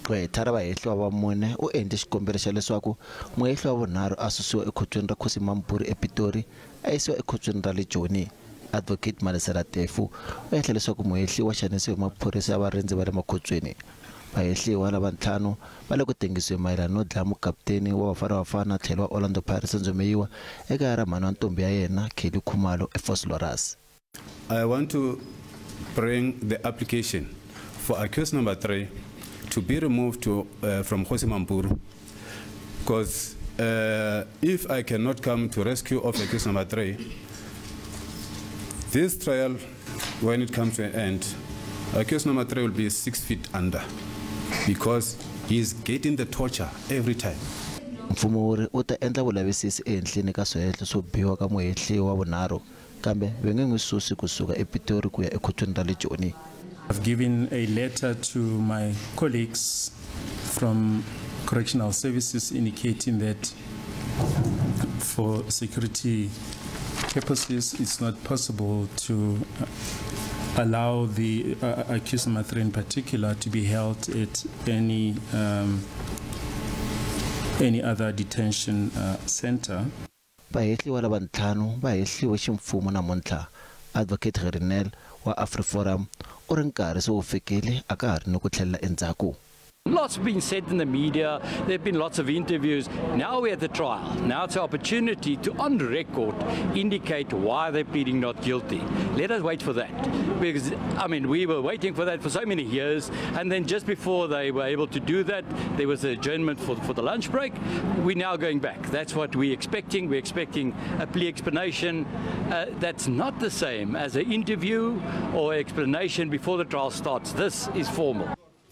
Gqwetha ra vahehliwa va mune u endle xikombelo xa leswaku muhehliwa wa vunharhu a susiwa ekhotsweni ra Kgosi Mampuru ePitori a yisiwa ekhotsweni ra le Joni. Advocate Malesela Teffo u ehla leswaku muhehliwa xanisiwe hi maphorisa ya varindzi va le makhotsweni. Vahehliwa lava ntlhanu va le ku tengisiweni mayelana no dlaya mukaputeni wa Bafana Bafana tlhelo wa Orlando Pirates Senzo Meyiwa ekaya ra mhani wa ntombi ya yena Kelly Khumalo eVosloorus. I want to bring the application for accused number 3 to be removed from Kgosi Mampuru, because if I cannot come to rescue of accused number 3, this trial, when it comes to an end, accused number 3 will be 6 feet under, because he is getting the torture every time. Mfumo wu ri wu ta endla vulavisisi ehenhleni ka swihehlo swo biwa ka muhehliwa wa vunharhu, kambe va nge n'wi susi kusuka ePitori ku ya ekhotsweni ra le Joni. I've given a letter to my colleagues from Correctional Services indicating that for security purposes it's not possible to allow the accused number 3 in particular to be held at any other detention center. Vahehliwa lava ntlhanu va hehliwe ximfumo namuntlha. Advocate Gerrie Nel wa AfriForum u ri nkarhi se wu fikile a ka ha ri ni ku tlhelela endzhaku. Lots been said in the media, there have been lots of interviews. Now we're at the trial. Now it's an opportunity to, on record, indicate why they're pleading not guilty. Let us wait for that. Because we were waiting for that for so many years, and then just before they were able to do that, there was an adjournment for the lunch break. We're now going back. That's what we're expecting. We're expecting a plea explanation. That's not the same as an interview or explanation before the trial starts. This is formal.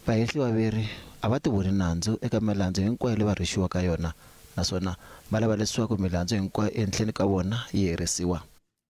Vahehliwa veri a va tivoni nandzu eka milandzu hinkwayo leyi va rhwexiwaka yona, naswona va lava leswaku milandzu hinkwayo ehenhleni ka vona yi herisiwa.